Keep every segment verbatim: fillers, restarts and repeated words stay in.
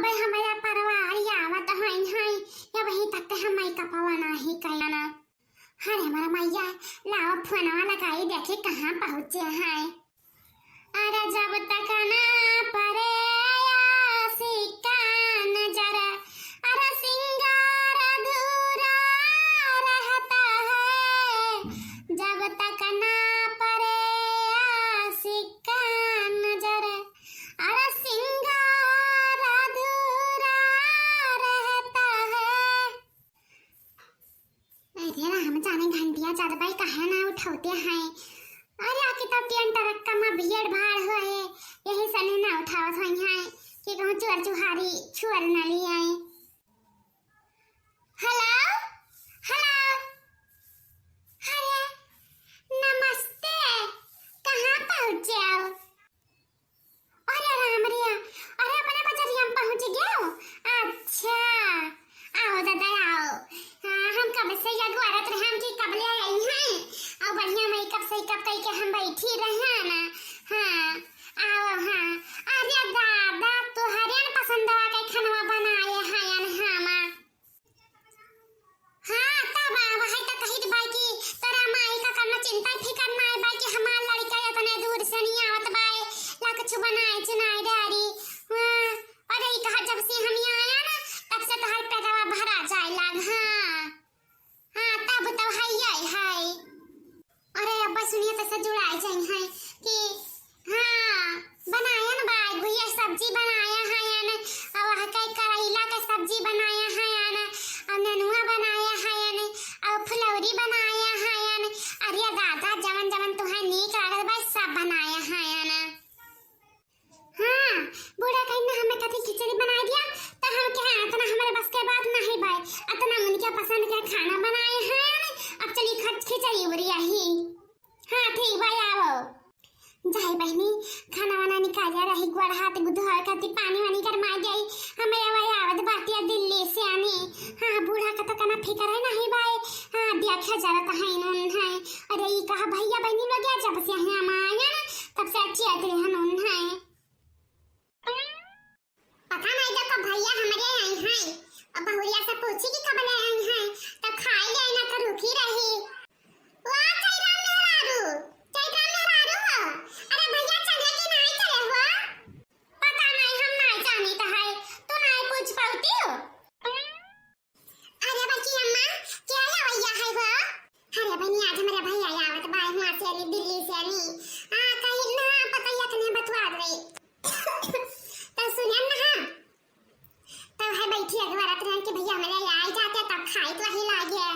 ए, हमरा परिवार आवत हई, हई, ये वही तक हम मेकअपवा नाही कइना। अरे हमारा मैया, लाओ फोनवा लगाई, देखी कहाँ पहुँचे हैं। अरे जब तक ना परे आशिक का नजर, अरे सिंगार अधूरा रहता है। जब तक ना परे आशिक का नजर, अरे सिंगार अधूरा रहता है। अरे राम जाने घंटिया चार बाई काहे ना उठौते हैं। अरे आके तब टेंट रखा मा भीड़ भाड़ होए, यही सने ना उठावत होई हैं कि कहूँ चोर चुहारी छुअर ना ली आए। हेलो, हेलो, अरे नमस्ते, कहाँ पहुँचे हो? अरे राम रे, अरे अपने बजरिया में पहुँच गयो? अच्छा, आओ दादा आओ। हाँ, हम कब से या गुआरत रहे हम कि कब ले आई हैं। और बढ़िया मेकअप सेकअप कई के हम बैठी रहे ना। हाँ, आओ हाँ। अरे दादा, तोहरे न पसंदवा के खनवा बनाए हैं हम। हाँ, तब आ, वही तो कहित बाई कि तोरा माई का कउनो चिंता फिकर नाई बाई कि हमार लड़का इतने दूर से नहीं आवत बाई, ला कुछ बनाए चुनाए डारी। हाँ, अरे ई कहा जब से हम यहाँ आया ना, तब से तोहर पेटवा भरा जाए लाग। हाँ, हाँ, तब तो है, है। अरे अब्बा सुनिए, तैसे जुड़ाई जाई है कि हाँ, बनायन बा, गुहिया सब्जी बनाया है यान, और वहाँ के करैला के सब्जी बनाया है यान, और नेनुआ बनाया है यान, और फुलौरी बनाया है यान। अरे दादा, जवन जवन तुहे नीक लागत बा, सब बनाया है यान। हाँ, बूढ़ा कहीं ना हमें कथी खिचड़ी बनाए दिया, तो हम कहे, "हाँ, इतना हमारे बस के बात नहीं भाई, इतना उनके पसंद के खाना बनाए हैं, अब चली खच खिचड़ी उबरी आही।" हाँ, ठीक भाई, आवो। जाए बहनी, खाना वाना निकाल रही, गोड़ हाथ धोए खातिर पानी वानी गरमाए जाई, हमें वही आवत बातिया दिल्ली से आनी। हाँ, बूढ़ा का तो कना फिकर है नहीं भाई, हाँ, देखा जरा तो है नून है। अरे, ई कहा भैया बहनी लोग, जब से यहाँ आया ना, तब से अच्छी आती है नून है। पता नहीं तो कब भैया हमरे आई हैं। अब बहुरिया से पूछी कि कब ले आई हैं, तो खाई ले ना तो रुकी रही। वाह, जय राम मेहरारू, जय राम मेहरारू हो। अरे भैया चले कि नहीं चले हो? पता नहीं, हम नहीं जानी तो है, तू नहीं पूछ पाती हो। अरे बड़की अम्मा, क्या लवैया है हो? अरे बहनी, आज हमारे भैया आवत बाय हुआ से अली दिल्ली से अली। आ, कहीं ना पता या कने बतवा दे। तो सुनिए ना, तो है बैठी अगवा रात रहन के भैया हमारे आई जाते तब खाए तो वही लागे।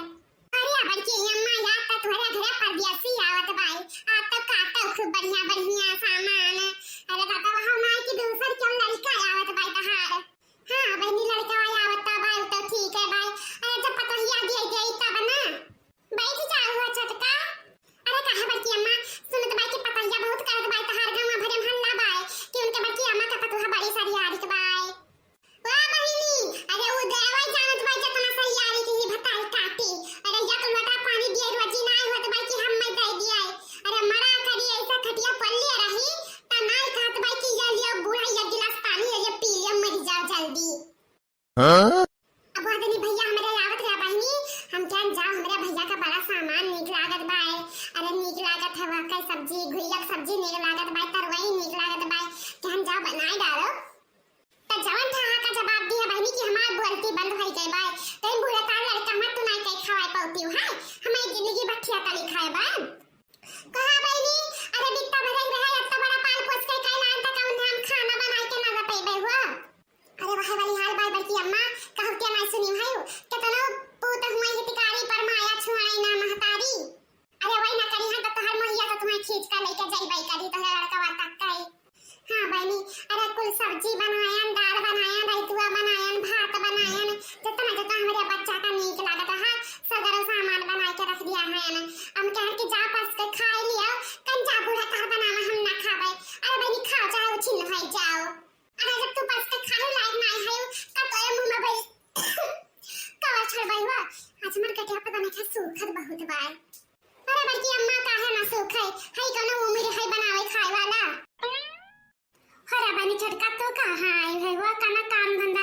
अरे बड़की अम्मा, यार तो तुम्हारे घरे परदेसी आवत बाय। आ तो काटो खूब बढ़िया बढ़िया सामान। अरे दादा, वहाँ माई की दूसर क्यों लड़का आवत बाय तहार। हाँ बहनी, लड़का वाला आवता बाय, तो ठीक है बाय। अरे जब पतोहिया दिए गई तब ना। बैठ जाओ हो छोटका। अरे काहे बड़की अम्मा, सुनत बाय कि पतोहिया बहुत करत बाय, तहार गाँव भरे में हल्ला बाय कि उनके बड़की अम्मा का पतोहा बड़ी सरियारी के बाय। वाह बहिनी, अरे उ देवै जानत बाय जितना सरियारी के ही भताई काटी। अरे या तो लोटा पानी दिए रोजी ना होत बाय कि हम मैं दे दिए। अरे मरा करी ऐसा खटिया पल्ले रही, त नाई कहत बाय कि या लियो बूढ़ा, या गिलास पानी, या पी लियो, मर जाओ जल्दी। हाँ? अब वह दिन भैया हमरे आवत रहा बहिनी, हम कहन जाओ, हमरे भैया का बड़ा सामान नीक लागत बाय। अरे नीक लागत है वह कई सब्जी, घुइया के सब्जी नीक लागत बाय, तरवई नीक लागत बाय, कहन जाओ बनाए डालो। त जवन ठहा का जवाब दिया बहिनी कि हमार बोलती बंद होई गई बाय, कहीं बूढ़ा तार लड़का मत तू नाई कई खवाए पौती है, हमारी जिंदगी भर खिया तली खाए बाय। कहा बहिनी, अरे बित्ता भरे रहे, इतना बड़ा पाल पोस के कई लाइन तक उन्हें हम खाना बनाए के ना दे पइबे हुआ। अरे वह वाली हाल बाय बड़की अम्मा, कहू के नाई सुनी है, केतनो पूत हुए हितकारी पर माया छुआई ना महतारी। अरे वही ना करी है तो तोहर महिया तो तुम्हें खींच कर लेके जाई बाई करी तोहरे लड़कवा तक कई। हाँ बहिनी, अरे कुल सब्जी बनायन, दाल बनायन, रैतुआ बनायन, भात बनायन, जितना जितना हमरे बच्चा का नीक लागत है, सगरो सामान बनाए के रख दिया है ना। हम कहन कि जा पस के खाए लियो, कन जा बूढ़ा कहा बनावा हम ना खाबे। अरे बहिनी खाओ चाहे उछिन है जाओ। अरे जब तू पस के खाए लायक ना है, तब तो ये मुंह में भाई कवर छोड़ भाई हुआ। आज हमारे गटिया पता नहीं क्या सूखत बहुत बाय। अरे बड़की अम्मा काहे ना सूखे, है कोनो उम्र है बनावे खाए वाला। अरे बनी छोटका तू कहाँ आई है हुआ, कना काम धंधा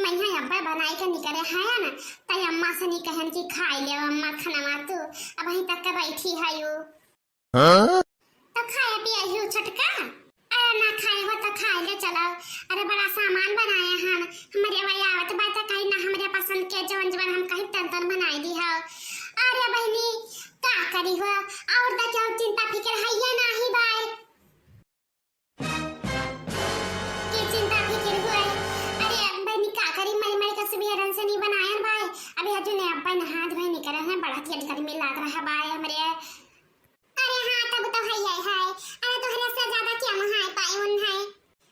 मैं यहाँ अब्बे बनाई के निकरे है ना, तई अम्मा से नहीं कहन कि खाई ले अम्मा खाना तू, अबहीं तक के बैठी है यू। हाँ? तो खाए पिए ही छोटका? अरे ना खाए हो तो खाए ले चलो। अरे बड़ा सामान बनाया हम, हमरे वही आवत बा तो कहीं ना हमरे पसंद के जवन जवन हम कहीं तन तन बनाई दी हो। अरे बहिनी, का करी हो, और तो क्या चिंता फिक्र है ये ना ही बाय। के चिंता फिक्र हुए। अरे बहिनी का करी, मरी मरी का सुबह रन से नहीं बनाया बाय। अभी हजू ने अब्बा नहा धोए निकले हैं, बड़ा तेज गर्मी लाग रहा बाय हमरे। अरे हाँ, तब तो है ही है। अरे तोहरे से ज्यादा क्या मुहाय पाए उन है।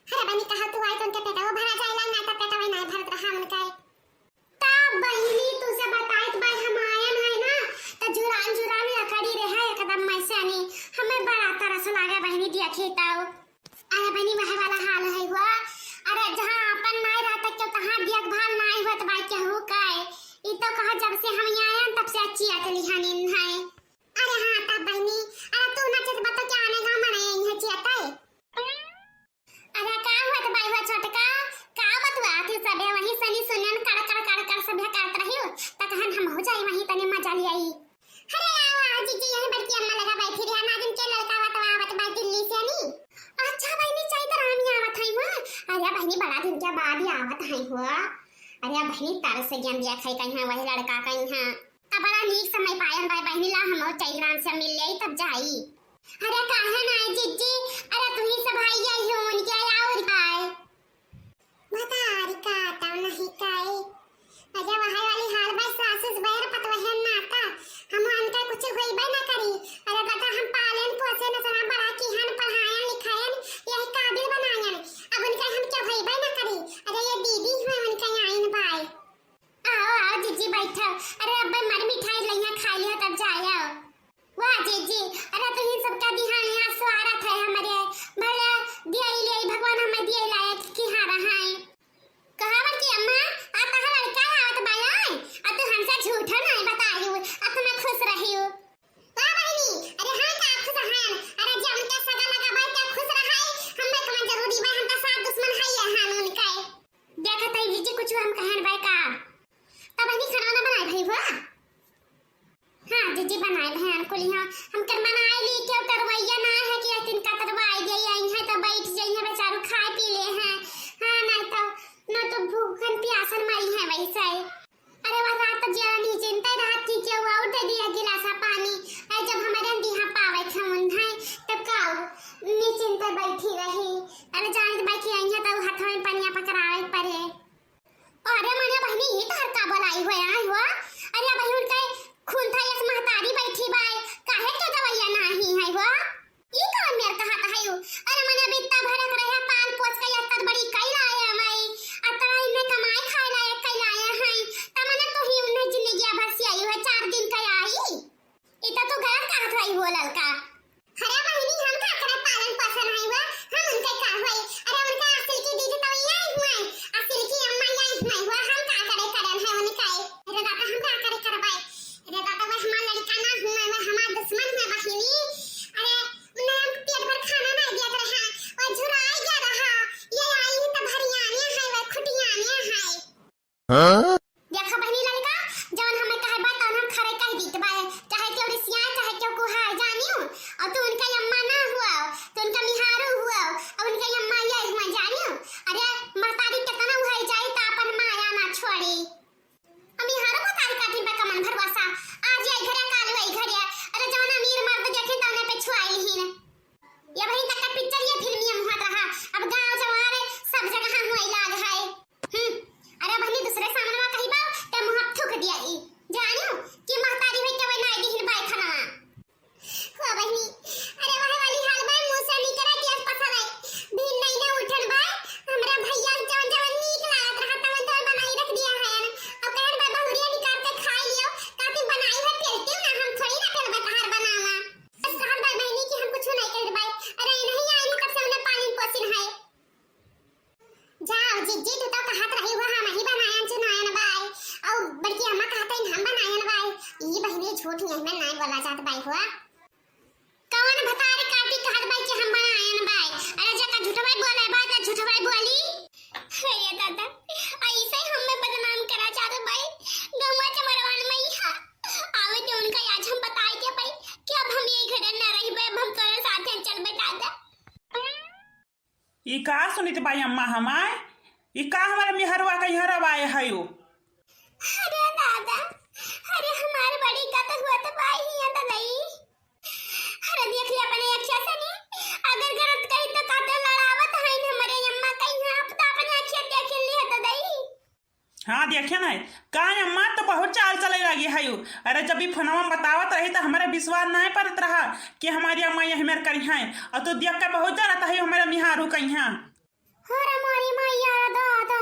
अरे बहिनी कहा तू आए तो उनके पेटवा भरा जाएला, ना तो पेटवा नहीं भरत रहा उनका। तब बहिनी तू से बताइत बाय हम आयन है ना, तो जुरान जुरान लकड़ी रहे एकदम मैसनी। हमें बड़ा तरस लागे बहिनी देखी तो। अरे बहिनी वह वाला हाल है हुआ। अरे जहाँ अपन नाई रहता क्यों तहाँ देखभाल नाई होत बाय केहू का। ई तो कहा जब से हम आयन तब से अच्छी अकली हनीन है। अरे हाँ तब बहिनी, अरे तू ना चेत बता क्या आने गाँव में नहीं है चियत है। अरे का हुआ तो बाई हुआ छोटका, का बतुआ तू सबे वहीं सनी सुनन कड़ कड़ कड़ कड़ सबे करत रही हो, त कहन हम हो जाई वहीं तनी मजा ले आई। अरे आओ आओ जीजी, यहीं बड़की अम्मा लगा बैठी रहा, नागिन के लड़का आवत बा, आवत बा दिल्ली से नी। अच्छा बहिनी, चैत राम ही आवत है हुआ। अरे बहिनी बड़ा दिन के बाद ही आवत है हुआ। अरे बहिनी तरस गया दिया खाई कहीं है वही लड़का कहीं है। अब बड़ा नीक समय पायन बाय बहिनी, ला हम चैत राम से मिल ले तब जाई। अरे काहे ना आई जीजी, अरे तू ही सब आई आई हो उनके और काय। भतारी का तब नहीं काय। अरे वहां वाली हाल बस सासुस बहर पतवहन नाता। हम उनका कुछ होइबे ना करी। अरे बता हम पालन पोषण सना बड़ा किहन पढ़ायन लिखायन यही काबिल बनायन। अब उनका हम क्या होइबे ना करी। अरे ये दीदी हुए उनका आइन बाय। आओ, आओ जीजी, बैठो। अरे अब्बे मर मिठाई लइहा खा लिया तब जाए आओ। वाह जीजी, अरे तुही सबका दिहान यहाँ स्वारत है हमरे। भले दिया ही ले भगवान हमें दिया लायक की हाँ रहा है। कहावत की अम्मा, आ तहा लड़का आवत बाय, आ तू हमसे झूठो नहीं बतायू, अतना खुश रहियो। वाह बहिनी, अरे हाँ का खुश हन, अरे जे उनका सगा लगा बाय क्या खुश रहाई, हमें कमन जरूरी बा, हम तो साथ दुश्मन है ये हान उनका। देखत है जीजी, कुछ हम कहन बाय का? तब बहिनी खाना वाना बनाए भई हुआ? हाँ जीजी, बनाए भैन कुली हाँ। हम कर बनाए ली के उतरवैया ना है कि अतिन का तरवाई दे आई है तो बैठ जाई है बेचारू खाए पी ले हैं। हाँ नहीं तो, ना तो भूखन प्यासन मरी है वैसे। अरे वह रात तो जिया नहीं चिंता रात की क्यों और दे दिया गिलासा पानी। अरे जब हमारे दिहा पावे थे उन्हें तब का निश्चिंत बैठी रही। अरे जानित बैठी आई है तो हाथ में पनिया पकड़ावे पड़े। अरे मने बहिनी, ई तोहर का बोलाई हुए आय हो? अरे बहिन, उनके खून था यस महतारी बैठी बाय, काहे के दवैया नाही है हो? ई कौन मेर कहा था यू? अरे मने बित्ता भरत रहे पाल पोस के यत्तर बड़ी कई लाए हमाई, अतरा इन्हें कमाए खाए लायक कई लाए हैं, त मने तू ही उन्हें जिंदगी भर से आई है, चार दिन का आई। ई त तू गलत कहत हई हो ललका। अरे बहिनी, हम का करे पालन पोषण हई हुआ, हम उनके का होई? अरे उनका असिल की दीदी तो यही हुआ है, असिल की अम्मा यही हुआ है हुआ, हम का करे करन है उनका? अरे दादा, हम का करे करबाई? अरे दादा, वह हमार लड़का ना हुआ, वह हमार दुश्मन हुआ बहिनी। अरे उन्हें हम पेट भर खाना ना दिया रहा, वह झुराई गया रहा, ये आई ही तो भरियाने है, वह खुटियाने है। हाँ? देखा बहिनी ललका, जवन हमें कहे बा तवन हम खरे कह दीत बा, चाहे केहू रिसियाए, चाहे केहू कुहाए, जानियो। और तू उनका अम्मा ना हुआ, तू उनका मिहारू हुआ, और उनका अम्मा ये हुआ, जानियो। अरे महतारी कितना उहाई जाए त अपन माया ना छोड़ी। अब मिहारू महतारी काठी पे कमन भरोसा, आज ये घरे काल वही घरे। अरे जवन अमीर मर्द देखे तवने पे छुआई ही। ये वही तक का पिक्चर ये फिल्म ये मुहात रहा। अब गांव जवार सब जगह हुई लाग है। हम्म, अरे बहिनी दूसरे सामने में कही बाव, ते मुहात थूक दिया ई। जानियो कि महतारी हुई के वही नाई दिहिन बाय खाना। हो बहिनी, अरे वह वाली हाल बाय मुंह से निकला कि आज पसंद है। भी नहीं ना उठन बाय, हमरा भैया जवन जवन नीक लागत रहा तवन तवन बनाई रख दिया है। ई का सुनित बाई अम्मा हमार? ई का हमारे मेहरवा कइहाँ रवाए हयो? अरे दादा, अरे हमार बड़ी गत हुआ त बाई हियाँ ददई। अरे देख ले अपने अखिया से नी, अगर गलत कही त काटे लड़ावत हईन हमरे अम्मा कइहाँ, अब त अपने अखिया देख लिया ददई। हाँ, देखे नहीं, का अम्मा तो बहुत चाल चले लगी है। अरे, जब भी फोनवा में बतावत रही तो हमारे विश्वास नहीं पड़त रहा कि हमारी अम्मा यही मेर करी हैं। और तू देख के बहुत जानत है हमारे मिहारू कइहाँ। अरे मोरी मैया रे दादा,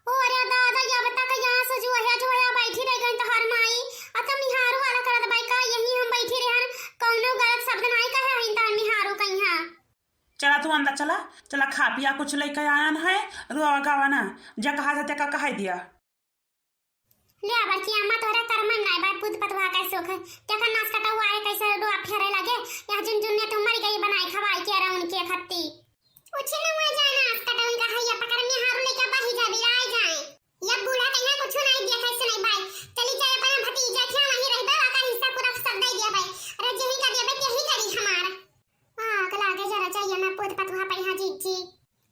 ओ रे दादा, जब तक यहाँ से जुआया जुआया बैठी रह गई तो हर माई, आ तो मिहारू वाला करत बाई का, यही हम बैठी रहन, कौनो गलत शब्द नहीं कहे हईन तो मिहारू कइहाँ। चला तू अंदर चला, चला खा पिया कुछ लेके आयन है, रोवा गावा ना, जे कहा जाते का कहाई दिया। ले आ बड़की अम्मा, तोहरे करमन नाय बा, पूत पतवा के सुख। देखा नास कटा हुआ है, कैसे डोआ फेरे लगे। यहाँ जुन जुन ने तू मर गई, बनाई खवाई के रहा उनके खत्ती। उछे न हुआ जाए नास कटा, उनका हैया पकड़ में हारू लेके बाही जा, बिराए जाए। या बूढ़ा कइहाँ कुछ नहीं दिया, कैसे नहीं भाई। चली जाए अपना भतीजा के यहाँ, वहीं रह बा, आका हिस्सा पूरा सब दे दिया भाई। अरे जेही का दिया भाई, तेही करी हमार। आग लागे जरा जाइए ना पूत पतवा पे यहाँ जीजी।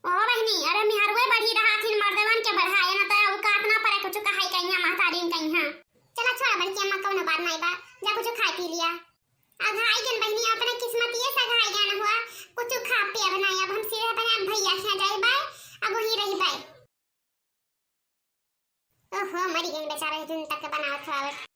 ओ बहिनी, अरे मिहरुए बढ़ी रहा थिन, मर्दवन के बढ़ाए ना तो औकात ना पड़े कुछ कहाई कइहाँ महतारिन कइहाँ। चला छोड़ा बड़की अम्मा, कौनो बात नहीं बा, जा कुछ खाए पी लिया। अघाई गन बहिनी, अपने किस्मत ये सघाई गन हुआ, कुछ खा पिया बनाई, अब हम सीधे अपने भैया के यहाँ जाई बाय, अब वहीं रही बाय। ओहो, मरी गई बेचारा, दिन तक बनावत खावत।